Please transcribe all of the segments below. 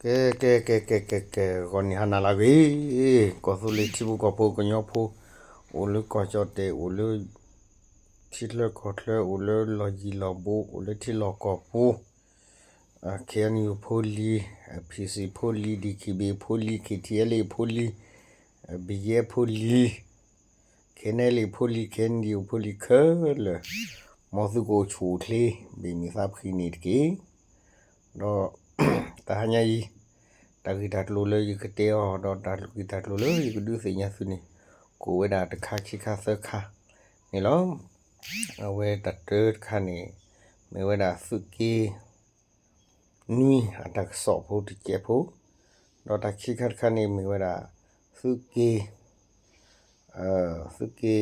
ကဲ ကဲ ကဲ ကဲ ကဲ ကဲ ဂီၤနံၤဟါနၤလၢအဂ့ၤ, ကီၢ်သူလ့ၤထံဖိကီၢ်ဖိကညီဖိ, အိၣ်လၢကီၢ်ကၠီၣ်တဲၣ် အိၣ်လၢ ထံချၢကီၢ်ချၢ အိၣ်လၢလီၢ်ယံၤလီၢ်ဘူး အိၣ်လၢထံလီၢ်ကီၢ်ပူၤ, KNU ဖိလံၤ, PC ဖိလံၤ, DKBA ဖိလံၤ, KTLA ဖိလံၤ, BGF ဖိလံၤ, KNLA ဖိလံၤ, KNDO ဖိလံၤခဲလၢာ်, မ်သုကအိၣ်ဆူၣ်အိၣ်ချ့ ဘၣ်မုာ်သးဖှံန့ၣ်တက့ၢ်. ဒီး တဟါညါအံၤ တၢ်ဂ့ၢ်တၢ်ကျိၤလၢယကတဲအီၤ ဒီးတၢ်ဂ့ၢ်တၢ်ကျိၤလၢယကဒုးသ့ၣ်ညါသုန့ၣ် ကအိၣ်ဝဲဒၣ်တခါခံခါသၢခါန့ၣ်လီၤ. အဝဲတၢ်တၢတခါန့ၣ် မ့ၢ်ဝဲဒၣ်သုးက့နွံအတၢ်ကစီၣ်ဖိတစဲးဖိ, ဒီးတၢ်ခံခါတခါန့ၣ်မ့ၢ်ဝဲဒၣ် သုးက့ သုးက့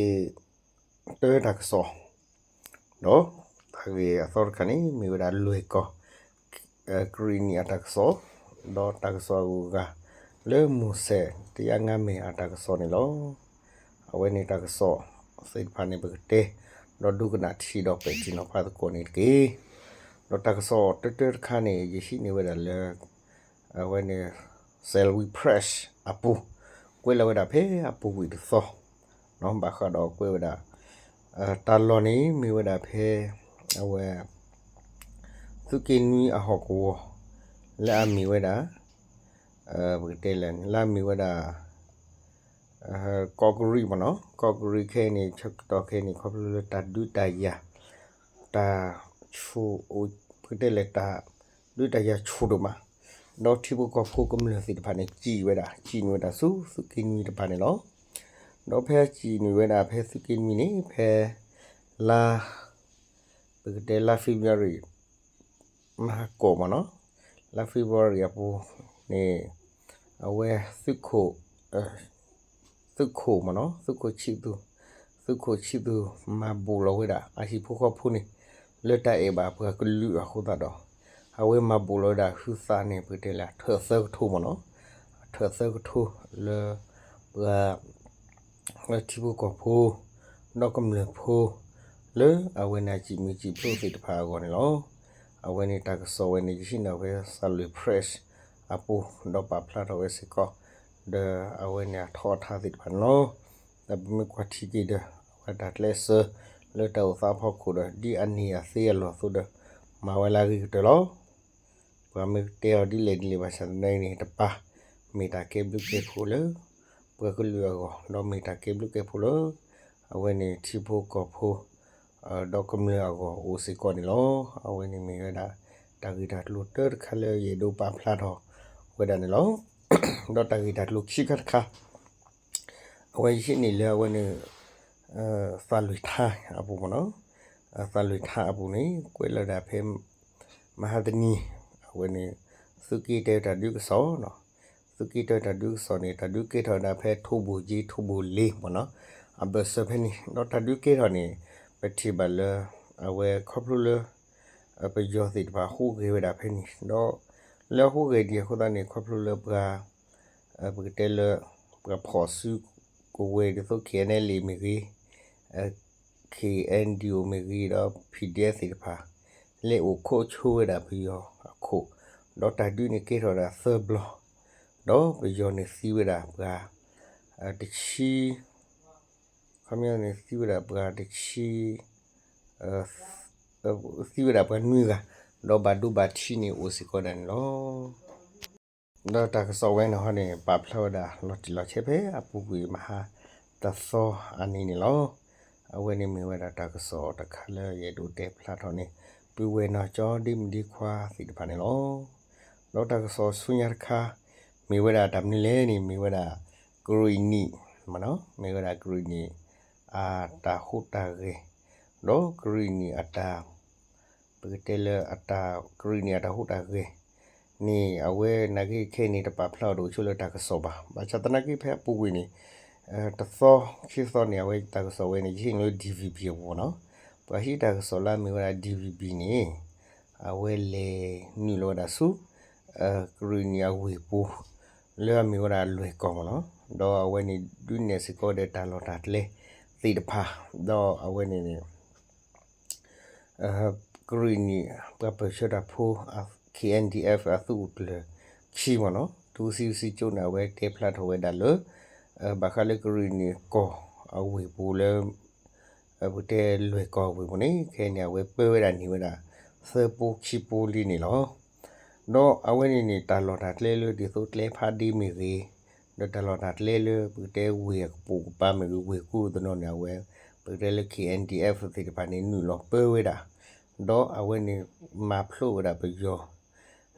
တၢတၢ်ကစီၣ်, ဒီးတၢ်ဂ့ၢ်အသီတခါန့ၣ် မ့ၢ်ဝဲဒၣ်လွဲၢ်ကီၢ် ကရံၣ်နံၣ်အတၢ်ကစီၣ်, ဒီးတၢ်ကစီၣ်အဂုၤအဂၤ လၢမိၢ်စဲၣ်တယါငါမဲာ်အတၢ်ကစီၣ်န့ၣ်လီၤ. အဝဲန့ၣ်တၢ်ကစီၣ်သ့ၣ်တဖၣ်န့ၣ် ပကတဲ ဒီးဒိကနၣ်ထံဒီးပဲာ်ထံနီၤဖးသကိးန့ၣ်တက့ၢ်. ဒီးတၢ်ကစီၣ်တၢတၢတခါန့ၣ် ယဟံးန့ၢ်ဝဲဒၣ်လၢ အဝဲန့ၣ် Salween Press အပူၤ, ကွဲးလီၤဝဲဒၣ်ဖဲအပူၤကွံာ်တသီ, ဘၣ်ဃးဒီးကွဲးဝဲဒၣ် တၢ်လီၢ်န့ၣ်မ့ၢ်ဝဲဒၣ်ဖဲ အဝဲ သုးက့နွံအဟီၣ်ကဝီၤ လၢအမ့ၢ်ဝဲဒၣ် ပကတဲလဲၣ် လၢအမ့ၢ်ဝဲဒၣ် ကီးကရံၣ်မ့ၢ်နီၤ, ကီးကရံၣ်ခဲအံၤန့ၣ် ဆၢကတီၢ်ခဲအံၤန့ၣ် ခီဖျိလၢတၢ်ဒုးတၢ်ယၤ တၢ် ပကတဲလဲၣ် တၢ်ဒုးတၢ်ယၤဆူၣ်ဒိၣ်မး, ဒီးထံဖိကီၢ်ဖိကမျၢၢ်သ့ၣ်တဖၣ်န့ၣ် စံၣ်ဝဲဒၣ် စံၣ်န့ၢ်ဝဲဒၣ်ဆူသုးက့နွံတဖၣ်န့ၣ်လီၤ. ဒီးဖဲစံၣ်န့ၢ်ဝဲဒၣ်ဖဲသုးက့နွံန့ၣ် ဖဲ လါ ပကတဲလါ February မဟါကိးမ့ၢ်နီၤ, လါ February အပူၤန့ၣ် အဝဲ သုးခိၣ် သုးခိၣ်မ့ၢ်နီၤ, သုးခိၣ်ဆံးသူ, သုးခိၣ်ဆံးသူ မၤဘူးလီၤဝဲဒၣ် အဟံၣ်ဖိဃီဖိန့ၣ် လၢတၢ်အဲၣ်ဘၣ်ပှၤကလုာ်အဃိသတးဒီး အဝဲမၤဘူးလီၤဝဲဒၣ် ဟုသးန့ၣ် ပကတဲလၢအထၢၣ်သၢကထိမ့ၢ်နီၤ, အထၢၣ်သၢကထိလၢ ပှၤ လၢထံဖိကီၢ်ဖိ ဒီးကမျၢၢ်ဖိ လၢအဝဲန့ၣ်အစံၣ်မ့ၢ်စံၣ်ဖျိသ့ၣ်တဖၣ်အဂီၢ်န့ၣ်လီၤ. အဝဲန့ၣ်တၢ်ကစီၣ်ဝဲန့ၣ် ယဟံးန့ၢ်ဝဲ Salween Press အပူၤ ဒီးပာ်ဖျါထီၣ်ဝဲစ့ၢ်ကီး ဒီးအဝဲန့ၣ်အထီအထါသ့ၣ်တဖၣ်န့ၣ်လီၤ. ဒီးပမ့ၢ်ကွၢ်ထံက့ၤဒီး အဝဲတၢ်ကျဲးစၢးလၢတၢ်အိၣ်သးအဖီခိၣ်ဒီး ဒ်အန့ၢ်အသ့အလီၢ်အသိးဒီး မၤဝဲလၢအဂ့ၤကတၢၢ်လီၤ. ပှၤမ့ၢ်တဲအီၤဒ်လဲၣ်ဒ်လဲၣ်ဘၣ်ဆၣ်သနာ်က့န့ၣ် တပၤ မ့ၢ်တၢ်ကဲဘျုးကဲဖှိၣ်လၢ ပှၤကလုာ်အဂီၢ် ဒီးမ့ၢ်တၢ်ကဲဘျုးကဲဖှိၣ်လၢ အဝဲန့ၣ်ထံဖိကီၢ်ဖိ ဒီးကမျၢၢ်အဂီၢ်အိၣ်စ့ၢ်ကီးန့ၣ်လီၤ. အဝဲန့ၣ်မ့ၢ်ဝဲဒၣ် တၢ်ဂ့ၢ်တၢ်ကျိၤတၢတခါလၢယအဲၣ်ဒိးပာ်ဖျါထီၣ်ဝဲဒၣ်န့ၣ်လီၤ. ဒီးတၢ်ဂ့ၢ်တၢ်ကျိၤခံခါတခါ အဝဲယဟံးန့ၢ်လၢအဝဲန့ၣ် သးလွံၢ်ထါအပူၤမ့ၢ်နီၤ, သးလွံၢ်ထါအပူၤန့ၣ် ကွဲးလီၤဒၣ်ဖဲ မဟါတနံၤ အဝဲန့ၣ် သုးက့တၢတၢ်ဒုးကစီၣ်နီၤ, သုးက့တၢတၢ်ဒုးကစီၣ်န့ၣ် တၢ်ဒုးကဲထီၣ်ဝဲဒၣ်ဖဲထိၣ်ဘိၣ်ကၠ့ ထိၣ်ဘိၣ်လ့မ့ၢ်နီၤ, အဘၢၣ်စၢၤဖဲန့ၣ် ဒီးတၢ်ဒုးကဲထီၣ်န့ၣ် ပထံၣ်ဘၣ်လၢ အဝဲခီဖျိလၢ ပယီၤသ့ၣ်တဖၣ်ဟူးဂဲၤဝဲဒၣ်ဖဲန့ၣ် ဒီးလၢအဟူးဂဲၤဒံးအဃိသတးန့ၣ် ခီဖျိလၢပှၤ ပကတဲလၢ ပှၤဖီၣ်စုကဝဲၤဒ်သိး KNLA မ့ၢ်ဂ့ၤ KNDO မ့ၢ်ဂ့ၤဒီး PDF သ့ၣ်တဖၣ် လဲၤအိၣ်ခိးဆိဝဲဒၣ်ပယီၤအခိၣ်, ဒီးတၢ်ဒုးန့ၣ်ကဲထီၣ်ဝဲဒၣ်သၢဘျီ, ဒီးပယီၤန့ၣ်သံဝဲဒၣ်ပှၤ တဆံ ခီပညီန့ၣ် သံဝဲဒၣ်ပှၤတဆံ သံဝဲဒၣ်ပှၤနွံဂၤ, ဒီးဘၣ်ဒိဘၣ်ထံးန့ၣ်အိၣ်စ့ၢ်ကီးဒၣ်န့ၣ်လီၤ. ဒီးတၢ်ကစီၣ်ဝဲန့ၣ်ဟီန့ၣ် ပာ်ဖျါဝဲဒၣ်လီၤတံၢ်လီၤဆဲးဖဲအပူၤကွံာ်မဟါတသီအနံၤန့ၣ်လီၤ. အဝဲန့ၣ်မ့ၢ်ဝဲဒၣ်တၢ်ကစီၣ်တခါလၢယအဲၣ်ဒိးတဲဖျါထီၣ်န့ၣ် ပုၢ်ဝဲၢ်နီၢ်ကၠီဒ့မုၣ်ဒ့ခွါသ့ၣ်တဖၣ်န့ၣ်လီၤ. ဒီးတၢ်ကစီၣ်ဆူညါတခါ မ့ၢ်ဝဲဒၣ်တၢ်မနုၤလဲၣ်န့ၣ် မ့ၢ်ဝဲဒၣ် ကရံၣ်နံၣ် မ့ၢ်နီၤ မ့ၢ်ဝဲဒၣ်ကရံၣ်နံၣ် အတၢ်ဟူးတၢ်ဂဲၤ, ဒီးကရံၣ်နံၣ်အတၢ် ပကတဲလၢအတၢ် ကရံၣ်နံၣ်အတၢ်ဟူးတၢ်ဂဲၤန့ၣ် အဝဲနာ်က့ခဲအံၤန့ၣ် တပာ်ဖျါအီၤတအိၣ်ဆိလၢတၢ်ကစီၣ်ဘၣ်. ဘၣ်ဆၣ်သနာ်က့ဖဲအပူၤကွံာ်န့ၣ် တသီခံသီန့ၣ် အဝဲတၢ်ကစီၣ်ဝဲန့ၣ် ယဟံးန့ၢ်လၢ DVB အပူၤနီၤ. ပှၤဟံးတၢ်ကစီၣ်လၢအမ့ၢ်ဝဲဒၣ် DVB န့ၣ် အဝဲလဲၤနုာ်လီၤဝဲဒၣ်ဆူ ကရံၣ်နံၣ်အဝ့ၢ်ပူၤ လၢအမ့ၢ်ဝဲဒၣ်လွဲၢ်ကီၢ်မ့ၢ်နီၤ. ဒီးအဝဲန့ၣ်ဒုးနဲၣ်စ့ၢ်ကီးဝဲဒၣ်တၢ်လီၢ်တၢ်ကျဲသ့ၣ်တဖၣ်, ဒီးအဝဲန့ၣ်န့ၣ် ကရံၣ်နံၣ်ပှၤပၢၢ်ဆၢတၢ်ဖိ KNDF အသုးခိၣ်ကျၢၢ် ခံမ့ၢ်နီၤ ဒူစံစံကၠိန့ၣ် အဝဲတဲဖျါထီၣ်ဝဲဒၣ်လၢ ဘၣ်ဃးလၢကရံၣ်နံၣ်ကီၢ်အဝ့ၢ်ပူၤလၢ ပကတဲလွဲၢ်ကီၢ်အဝ့ၢ်ပူၤန့ၣ် ခဲအံၤန့ၣ် အဝဲပၢဝဲဒၣ်န့ၢ်ဝဲဒၣ် သၢပိခံပိလံန့ၣ်လီၤ. ဒီးအဝဲန့ၣ်န့ၣ် တၢ်လီၢ်တၢ်ကျဲလၢဒ်သိးကျဲဖးဒ့မ့ၢ်ဂ့ၤ, ဒီးတၢ်လီၢ်တၢ်ကျဲလၢ ပကတဲဝ့ၢ်အကပိာ်ကပၤမ့ၢ်ဂ့ၤ ဝ့ၢ်ကိးသနီၣ်န့ၣ် အဝဲ ပကတဲလၢ K N D F သ့ၣ်တဖၣ်န့ၣ် နုာ်လီၤပၢဝဲဒၣ်, ဒီးအဝဲန့ၣ် မၤဖျိးဝဲဒၣ်ပယီၤ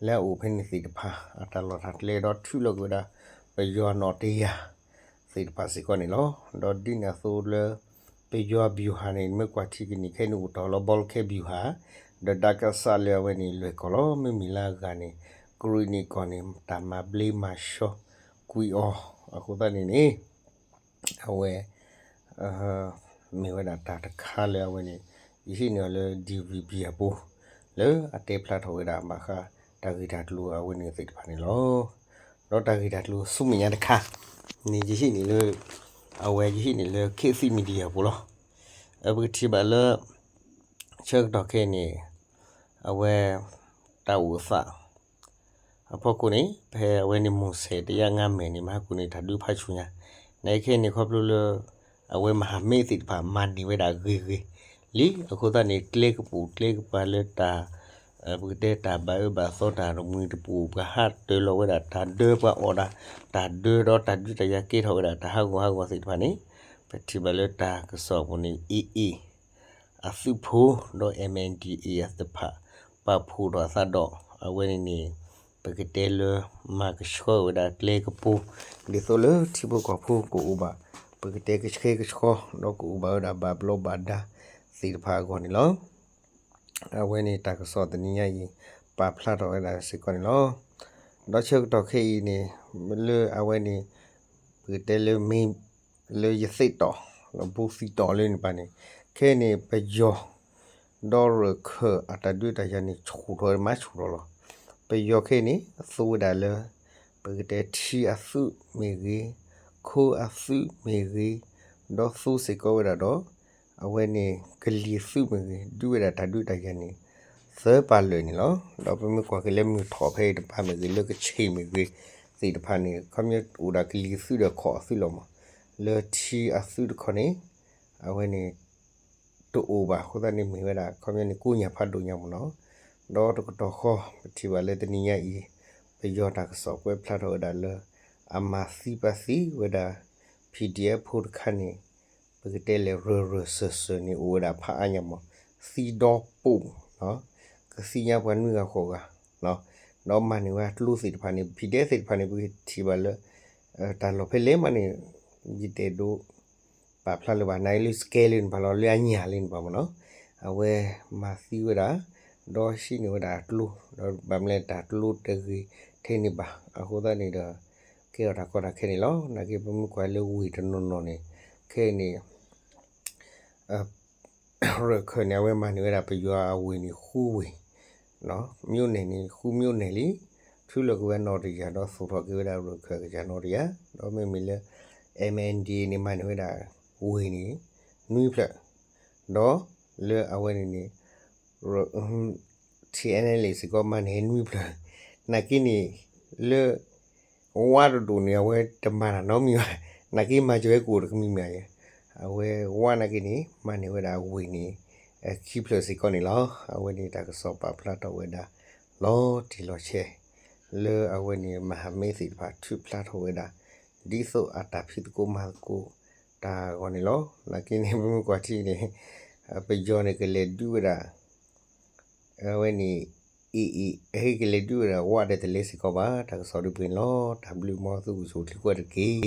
လၢအအိၣ်ဖဲန့ၣ်သ့ၣ်တဖၣ် အတၢ်လီၢ်တၢ်ကျဲ ဒီးထုးလီၤက့ၤဝဲဒၣ် ပယီၤနီၣ်တယၢ် သ့ၣ်တဖၣ်စ့ၢ်ကီးန့ၣ်လီၤ. ဒီးဒ်န့ၣ်အသိးလၢ ပယီၤ ဗျူဟာ န့ၣ် မ့ၢ်ကွၢ်ထံကနံၣ်ခဲအံၤန့ၣ် အိၣ်တ့ၢ်လီၤ ဘီလခဲ ဗျူဟာ ဒီးတၢ်ကစီၣ်လၢအဝဲန့ၣ် လွဲၢ်ကီၢ်လီၤ. မ့မ့ၢ်လၢအဂၤန့ၣ် ကရံၣ်နံၣ်ကီၢ်န့ၣ် တၢ်မၤဘျ့မၤဆှီကွံာ်အီၤ အဃိသတးန့ၣ်န့ၣ် အဝဲ မ့ၢ်ဝဲဒၣ်တၢ်တခါလၢအဝဲန့ၣ် ယဟံးန့ၢ်အီၤလၢ D V B အပူၤ လၢအတဲဖျါထီၣ်ဝဲဒၣ်ဘၣ်ဃး တၢ်ဂ့ၢ်တၢ်ကျိၤအဝဲန့ၣ်သ့ၣ်တဖၣ်န့ၣ်လီၤ. ဒီးတၢ်ဂ့ၢ်တၢ်ကျိၤဆူမဲာ်ညါတခါန့ၣ် ယဟံးန့ၢ်လၢ အဝဲယဟံးန့ၢ်လၢ ခေတ်သစ် Media အပူၤလီၤ. ပကထံၣ်ဘၣ်လၢ ဆၢကတီၢ်ခဲအံၤန့ၣ် အဝဲ တၢ်အိၣ်သး အဖီခိၣ်န့ၣ် ဖဲအဝဲန့ၣ် မူၤစဲး တယၢ်ငါမဲာ်န့ၣ် မဟါကိၣ်န့ၣ် တၢ်ဒုးဖးဆူၣ်ညါ, နာ်က့ခဲအံၤန့ၣ် ခီဖျိလၢ အဝဲမဟာမိတ်သ့ၣ်တဖၣ် မၤန့ၢ်ဝဲဒၣ်ဂ့ၤဂ့ၤလံ. အဃိသတးန့ၣ် ကျဲကပူၤကျဲကပၤလၢတၢ် ပကတဲတၢ်ဘၣ်အၢဘၣ်သီ တၢ်တမှံၤတပူၤ ပှၤဟးတၢၤလီၤဝဲဒၣ် တၢ်ဒၢပှၤအီၣ်ဒၣ် တၢ်ဒၢဒီးတၢ်ဒုးတၢ်ယၤကဲထီၣ်ဝဲဒၣ် တၢ်ဟးဂီၤဟးဂီၤသ့ၣ်တဖၣ်န့ၣ် ပထံၣ်ဘၣ်လၢတၢ်ကစီၣ်အပူၤန့ၣ် AA အသုးဖိ ဒီး M N D A အသ့ၣ်တဖၣ် ပာ်ဖှိၣ်ထီၣ်အသးဒီး အဝဲန့ၣ်န့ၣ် ပကတဲလၢ မၤကဆှီဝဲဒၣ်ကျဲကပူၤ ဒ်သိးလၢထံဖိကီၢ်ဖိကအိၣ်ဘၣ် ပကတဲကဆှဲကဆှီ ဒီးကအိၣ်ဘၣ်ဝဲဒၣ်ဘၣ်ဘျီးဘၣ်ဒါသ့ၣ်တဖၣ်အဂီၢ်န့ၣ်လီၤ. အဝဲန့ၣ်တၢ်ကစီၣ်တနံၤညါအံၤ ပာ်ဖျါထီၣ်ဝဲဒၣ်စ့ၢ်ကီးန့ၣ်လီၤ. ဒီးဆၢကတီၢ်ခဲအံၤန့ၣ် လၢအဝဲန့ၣ် ပကတဲလၢမ့ၢ် လၢယသ့ၣ်တီၣ် ဒီးဘူးသံတီၣ်လၢန့ၣ်ပၤန့ၣ် ခဲအံၤန့ၣ် ပယီၤ ဒီးရၢၢ်ခၢၣ်အတၢ်ဒုးတၢ်ယၤန့ၣ် ဆူၣ်ထီၣ်မၤဆူၣ်ထီၣ်လီၤ. ပယီၤခဲအံၤန့ၣ် သူဝဲဒၣ်လၢ ပကတဲထံအသုးမ့ၢ်ဂ့ၤ, ခိအသုးမ့ၢ်ဂ့ၤ, ဒီးသူစ့ၢ်ကီးဝဲဒၣ်ဒီး အဝဲန့ၣ် ကလံၤသုးမ့ၢ်ဂ့ၤ ဒုးဝဲဒၣ်တၢ်ဒုးတၢ်ယၤန့ၣ် သၢပာ်လၢာ်န့ၣ်လီၤ. ဒီးပမ့ၢ်ကွၢ်က့ၤလၢမုၢ်ထီၣ်ဖဲအံၤတပၤမ့ၢ်ဂ့ၤ လၢကဆ့ၣ်မ့ၢ်ဂ့ၤ သ့ၣ်တဖၣ်န့ၣ် ခီပညီအိၣ်ဒၣ်ကလံၤသုးဒီးခိအသုးလီၤမး, လၢထံအသုးတခီန့ၣ် အဝဲန့ၣ် တအိၣ်ဘၣ်အဃိသတးန့ၣ်မ့ၢ်ဝဲဒၣ် ခီပညီန့ၣ် ကိးညါဖးဒိၣ်ညါမးနီၤ. ဒီးတကတီၢ်ဃီ ပထံၣ်ဘၣ်လၢတနံၤညါအံၤ ပယီၤတၢ်ကစီၣ်ကွဲးဖျါထီၣ်ဝဲဒၣ်လၢ အမၤသံပာ်သံဝဲဒၣ် P D F ဖိတခါန့ၣ် ပကတဲလဲၣ် ရၢၢ်ရၢၢ်စၢၢ်စၢၢ်န့ၣ် အိၣ်ဝဲဒၣ်ဖးအါညါမး သံဒီပိာ် ကသံညါပှၤနွံဂၤဃိးဂၤ ဒီးမၤန့ၢ်ဝဲကျိသ့ၣ်တဖၣ်န့ၣ် P D F သ့ၣ်တဖၣ်န့ၣ် ပကထံၣ်ဘၣ်လၢ တၢ်လီၢ်ဖဲလဲၣ်မးန့ၣ် ယတဲဒိး ပာ်ဖျါလၢၤဘၣ် နာ်က့လၢ scale လၢန့ၣ်ပၤလီၤ လၢအညၣ်လၢန့ၣ်ပၤမးနီၤ. အဝဲမၤသံဝဲဒၣ် ဒီးဟံးန့ၢ်ဝဲဒၣ်အကျိ ဒီးဘၣ်မနုၤလဲၣ်တၢ်ကျိတဂ့ၤထဲန့ၣ်ဘၣ် အဃိသတးန့ၣ်ဒီး ကဲထီၣ်တၢ်ကီတၢ်ခဲန့ၣ်လီၤ. နာ်က့ပမ့ၢ်ကွၢ်လၢဝ့ၢ်တနီၤနီၤန့ၣ် ခဲအံၤန့ၣ် ရၢၢ်ခၢၣ်န့ၣ် အဝဲမၤန့ၢ်ဝဲဒၣ်ပယီၤအဝ့ၢ်န့ၣ်ဃုဝ့ၢ် မြို့နယ်န့ၣ် ဃုမြို့နယ်လံ. ထုးလီၤက့ၤဝဲနီၣ်တယၢ် ဒီးသူၣ်ထီၣ်က့ၤဝဲဒၣ်ရၢၢ်ခၢၣ်ကစၢ်နီၣ်တယၢ် ဒီးမ့မ့ၢ်လၢ M N D A န့ၣ် မၤန့ၢ်ဝဲဒၣ်ဝ့ၢ်န့ၣ် နွံဖျၢၣ် ဒီးလၢအဝဲန့ၣ်န့ၣ် T N L A စ့ၢ်ကီးမၤန့ၢ်နွံဖျၢၣ် နာ်က့န့ၣ် လၢ ဝါတဒိၣ်န့ၣ် အဝဲတမၤတၢ်နီတမံၤဘၣ်. နာ်က့မၤစၢၤဝဲကအိၣ်တကမံၤမံၤ အဝဲဝါနာ်က့န့ၣ် မၤန့ၢ်ဝဲဒၣ်ဝ့ၢ်န့ၣ် ခံဖျၢၣ်စ့ၢ်ကီးန့ၣ်လီၤ. အဝဲန့ၣ်တၢ်ကစီၣ်ပာ်ဖျါထီၣ်ဝဲဒၣ် လီၤတံၢ်လီၤဆဲး လၢအဝဲန့ၣ် မဟာမိတ်သ့ၣ်တဖၣ်ထုးဖျါထီၣ်ဝဲဒၣ် ဒ်သိးအတၢ်ဖံးသကိးမၤသကိးတၢ်အဂီၢ်န့ၣ်လီၤ. နာ်က့န့ၣ် ပမ့ၢ်ကွၢ်ထံန့ၣ် ပယီၤန့ၣ် ကလဲၤဒုးဝဲဒၣ် အဝဲန့ၣ် အ့ၣ်အ့ၣ် အဟ့ၣ်ကလဲၤဒုးဝဲဒၣ်ဝးဒီးတလဲၤစ့ၢ်ကီးဘၣ်. တၢ်ကစီၣ်ဒုးပှဲၤန့ၣ်လီၤ. တၢ်ဘျုးမ်သုအိၣ်ဆူၣ်အိၣ်ချ့ကိးဂၤတက့ၢ်.